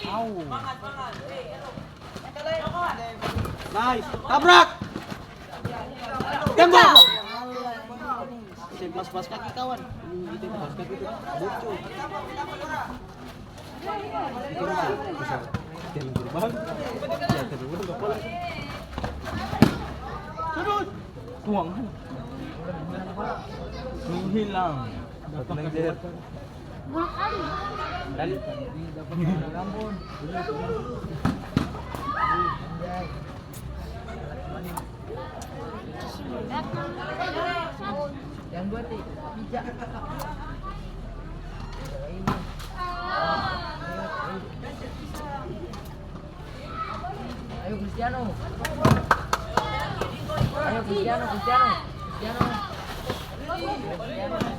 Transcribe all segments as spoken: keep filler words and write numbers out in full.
Au. Nice. Tabrak. Tembak. Seng pas-pas kaki, kawan. Itu pas kaki itu bocor. Itu bisa, bisa jalan terbang. Ya, terbang kapal. Sudut. Tuang. Menghilang. Datang ke yang dua ti, pijak. Ayo, Cristiano. Ayo, Cristiano, Cristiano. Cristiano. Cristiano.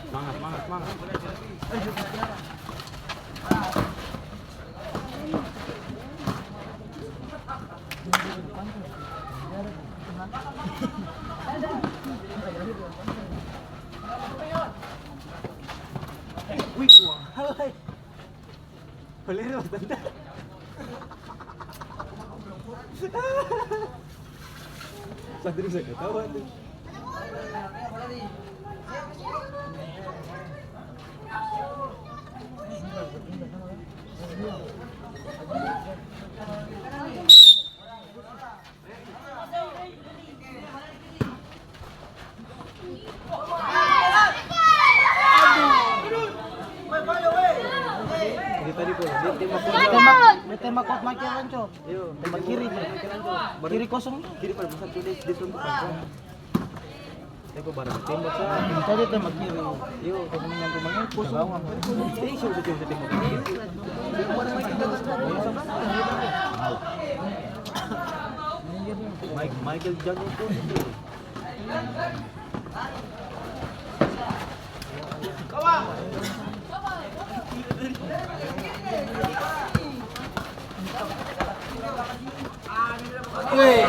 Semangat, semangat, semangat. Wih, kuang halai. Boleh, Mas, tante. Santri bisa ketawa tuh. Dia tadi bola, dia tembak. Dia tembak, dia tembak kot Michael Rancho. Iyo, tembak kiri. Kiri kosong. Kiri pada pusat, dia, dia tembak. Tembak barang tembak sa. Ini tadi tembak kiri. Iyo, kosong yang rumahnya kosong. Gawang. Ini sudah, sudah, sudah tembak. Mike-, Michael Jackson pun itu. Weh.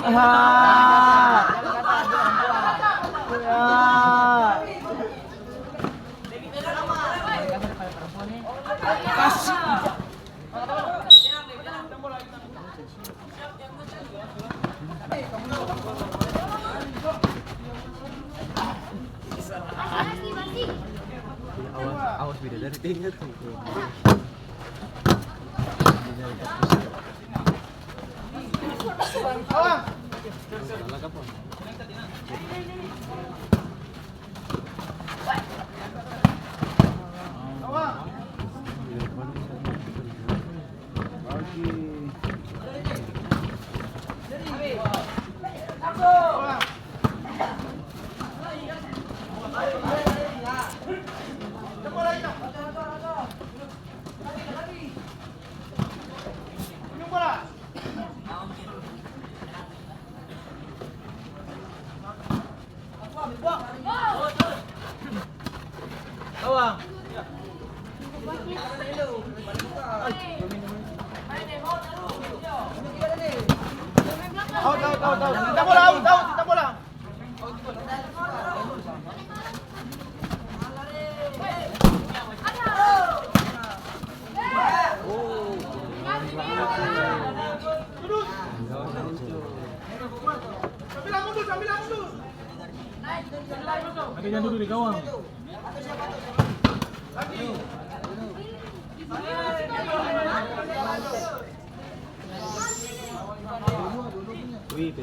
Ah. Ah. Kasih. Awas, awas, bidadari, ingat tuh. Out, out, out, out. Kita bola, out, out, kita bola. Sambil mundur, sambil mundur. Tapi jangan duduk di gawang. Wih,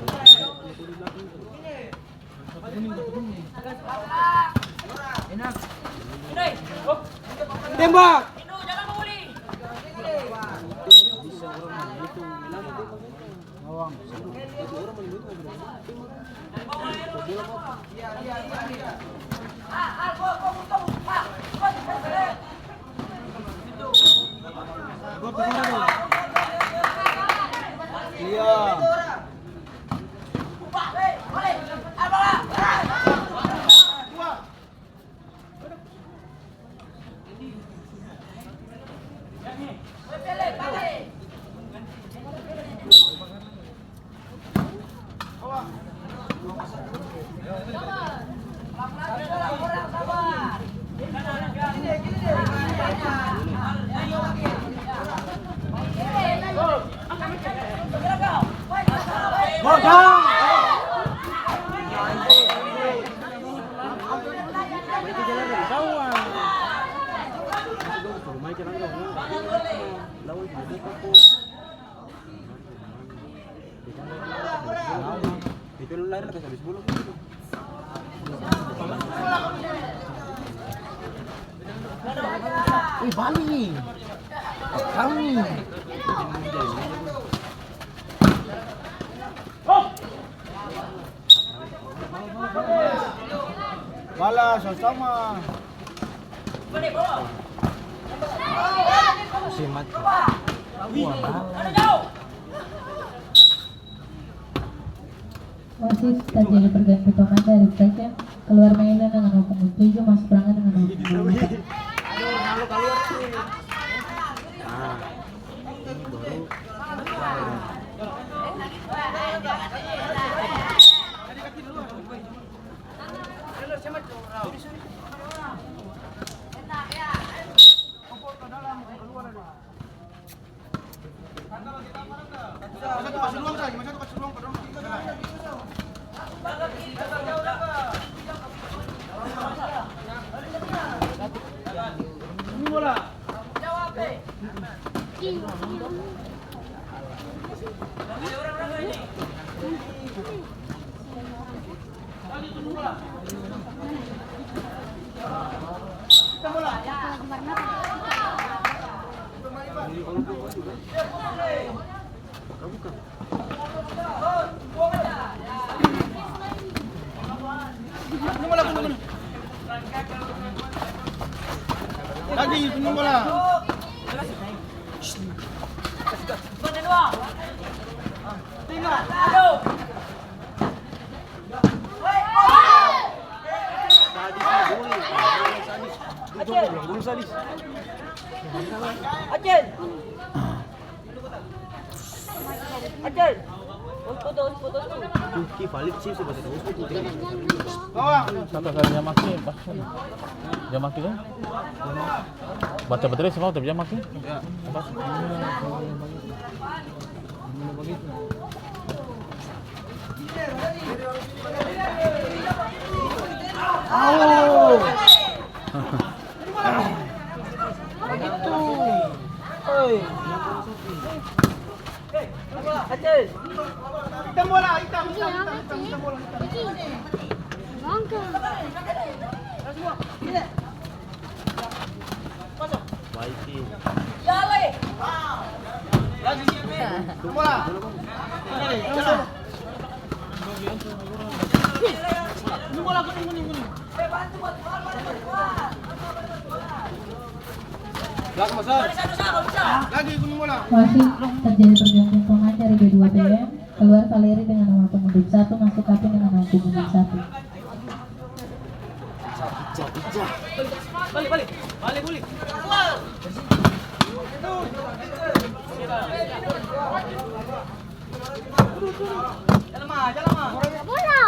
tembak. Iya. Eh, bali. Kami. Bala sama-sama. Masih mati. Wah, bala. Wasit, terjadi pergantian pemain dari T K M. Keluar Maila dengan nomor punggung tujuh, masuk Rangga dengan nomor punggung empat. Lagi, tunggu bola. Satu kali dia maki, pas. Dia maki, ya? Baca betul, semua tapi dia maki. Ya. Apa? Au. Bagitu. Oi. Hitam bola, hitam, hitam, hitam, hitam, hitam bola, hitam. Baik, Ki. Lagi, kuning bola. Wasit, terjadi pergantian pemain dari B dua P M. Keluar Valeri dengan nomor punggung satu, masuk Kapin dengan nomor punggung satu. Pecah, pecah, pecah. Balik, balik. Balik, balik. Bola.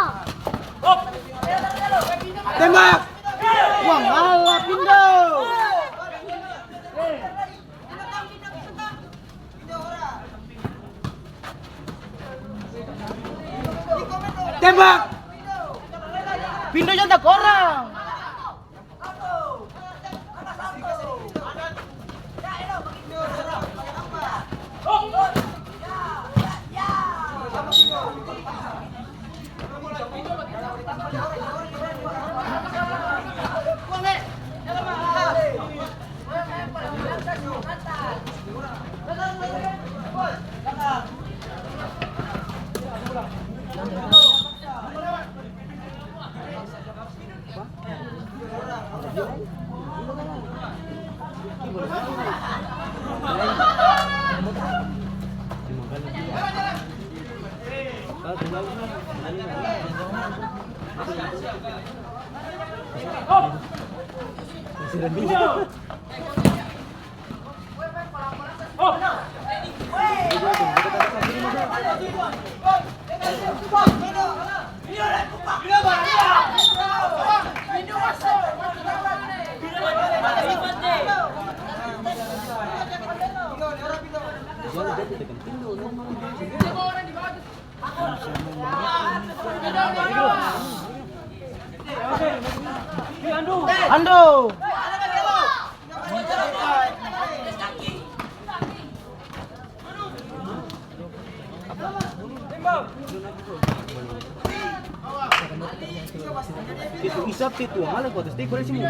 Tembak. Wah, ngalah, Pindo. Tembak! Pindo jang takorang! Ando. Itu isap itu, tuang ale ku atas teko, dia sini.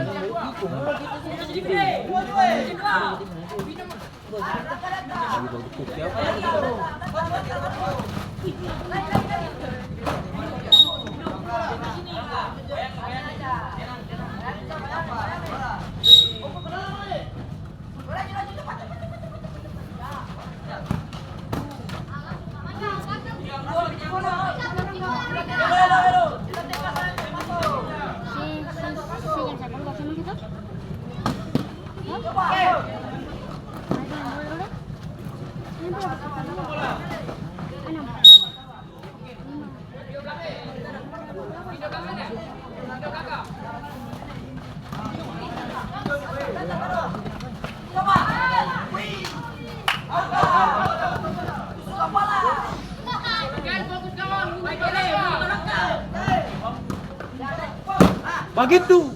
Bagitu.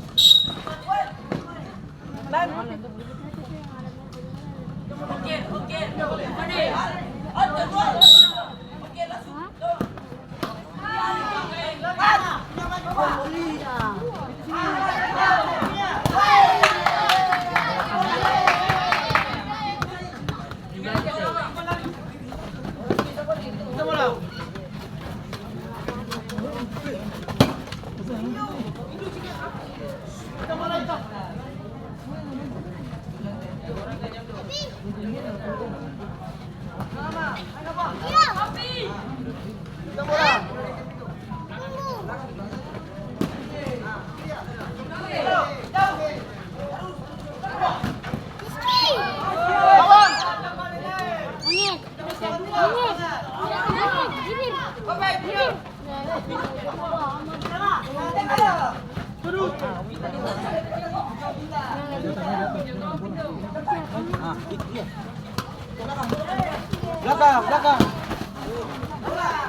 Belakang, belakang.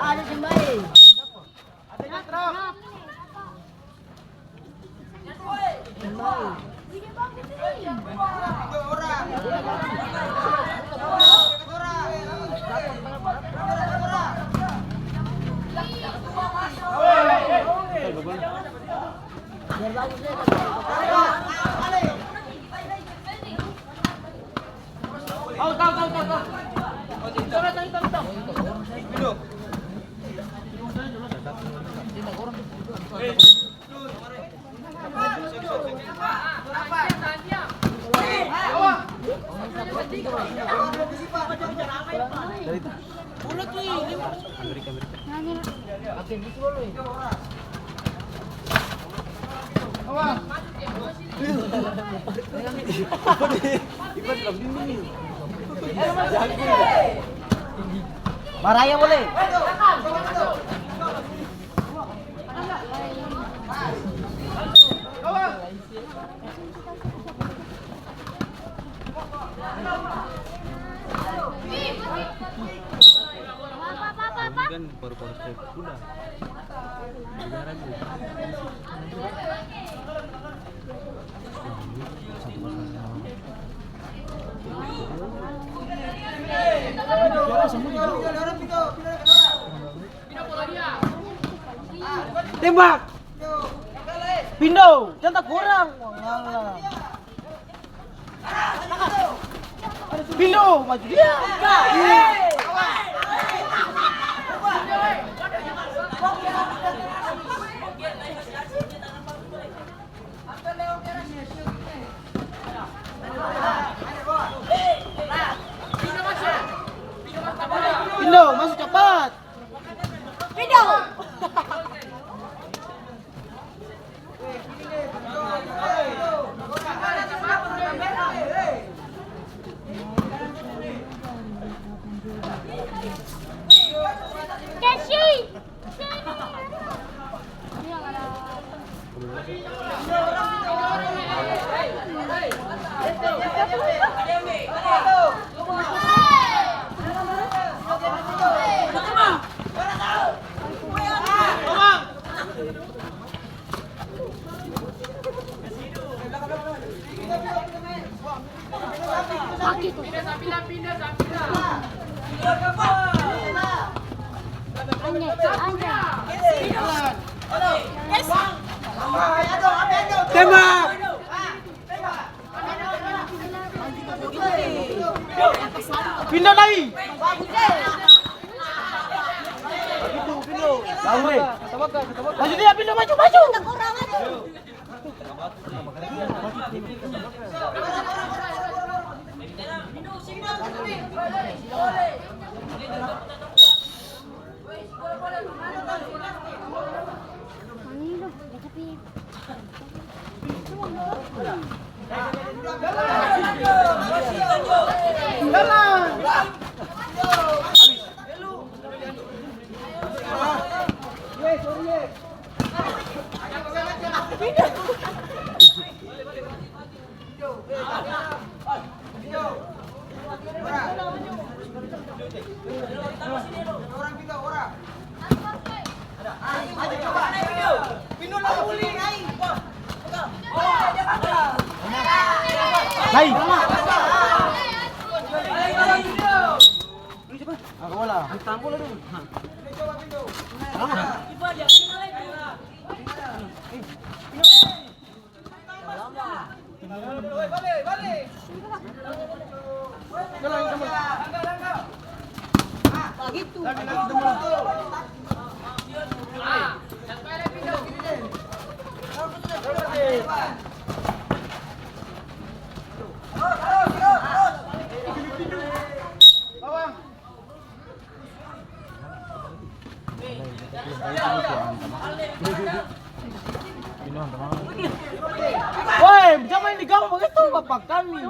Ada jembai. Maraya boleh. Ini kan baru-baru step kuda. Negara tuh. Tembak! Pindo! Jang takorang! Pindo! Maju dia! Pindo, maso capat! Pindo! Kesi! Tembak! Pinda lai! Maju dia, pinda, maju, maju! Lai. Angka bola. Tampol dong. Woi, jangan main di gawang bagitu, bapak kami.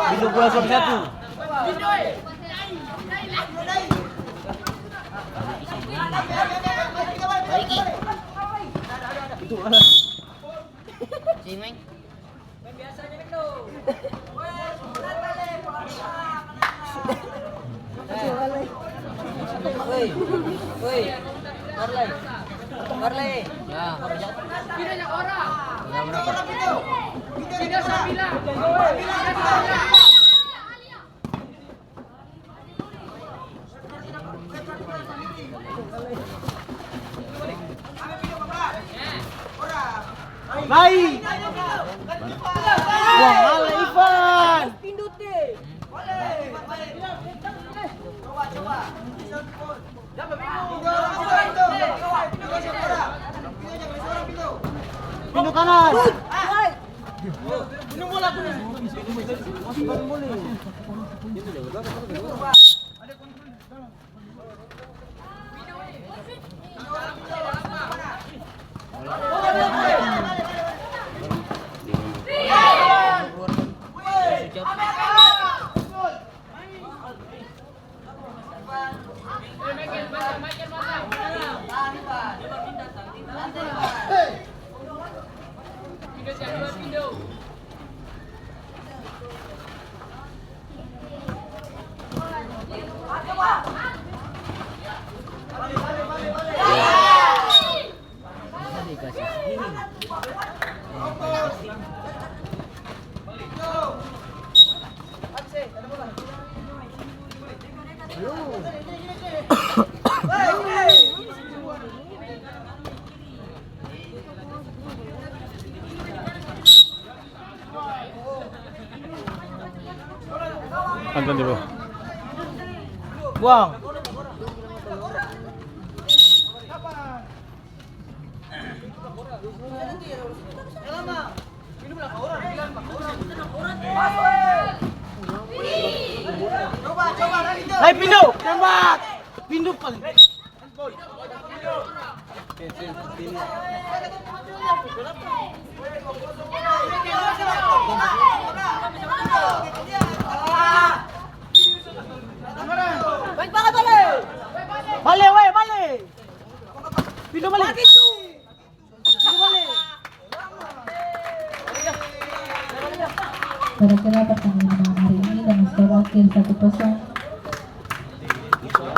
Pintu bola satu satu. Cimeng. Woi, woi, Marley, Marley. Ya. Lai. Buang ale, Ivan. Pintu kanan. Anton coba. Buang. Hai, pindu. Tembak. Pindu paling. Bale, we, bale. Pindu bale. Kira-kira pertandingan malam hari ini dengan skor akhir satu kosong